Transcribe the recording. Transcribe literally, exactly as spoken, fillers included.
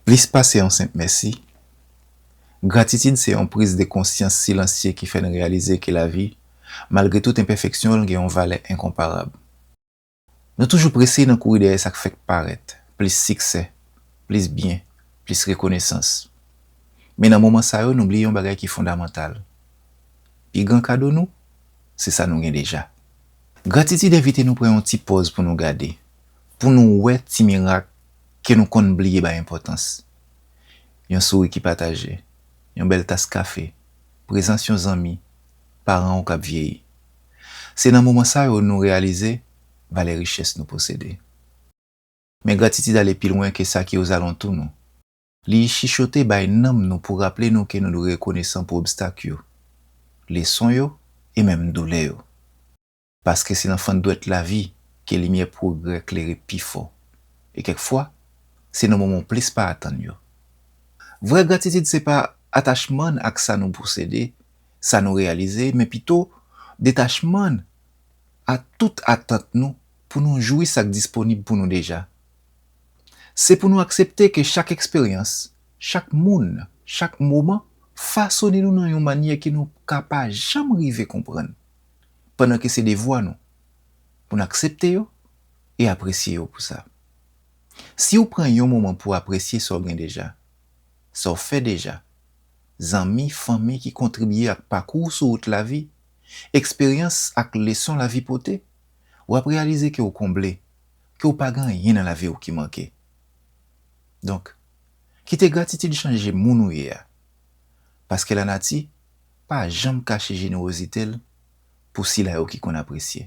Plis pase yon senp mèsi, gratitid se yon priz de konsyans silansye ki fè n reyalize ke lavi, malgre tout enpèfeksyon l, gen yon valè enkonparab. Nou toujou prese nan kouri dèyè sa k fèk parèt, plis siksè, plis byen, plis rekonesans. Men nan moman sa yo, nou bliye yon bagay ki fondamantal. Pi gran kado nou, se sa nou gen deja. Gratitid envite nou pran yon ti pòz pou nou gade, pou nou wè ti mirak ke nou konn bliye bay enpòtans. Yon souri ki pataje, yon bèl tas kafe, prezans yon zanmi, paran w k ap vyeyi. Se nan moman sa yo nou reyalize valè richès nou posede. Men gratitid ale pi lwen ke sa ki ozalantou nou. Li chichote bay nanm nou pou raple nou ke nou dwe rekonesan pou obstak yo, leson yo, e menm doulè yo. Paske se nan fann dwèt lavi ke limyè pwogrè klere pi fò. E kèkfwa, se nan moman w plis pa atann yo. Vrè gratitid se pa atachman n ak sa nou posede, sa nou reyalize, men pito detachman n a tout atant nou pou nou jwi sa k disponib pou nou deja. Se pou nou aksepte ke chak eksperyans, chak moun, chak moman fasone nou nan yon manyè ke nou ka pa janm rive konprann, pandan ke se devwa nou pou n aksepte yo e apresye yo pou sa. Si w pran yon moman pou w apresye sa w gen deja, sa w fè deja, zanmi, fanmi ki kontribye ak pakou w sou wout lavi, eksperyans ak leson lavi pote, w ap reyalize ke w konble, ke w pa gen anyen nan lavi w ki manke. Donk, kite gratitid chanje moun ou ye a. Paske lanati pa janm kache jenerozite l pou sila yo ki konn apresye.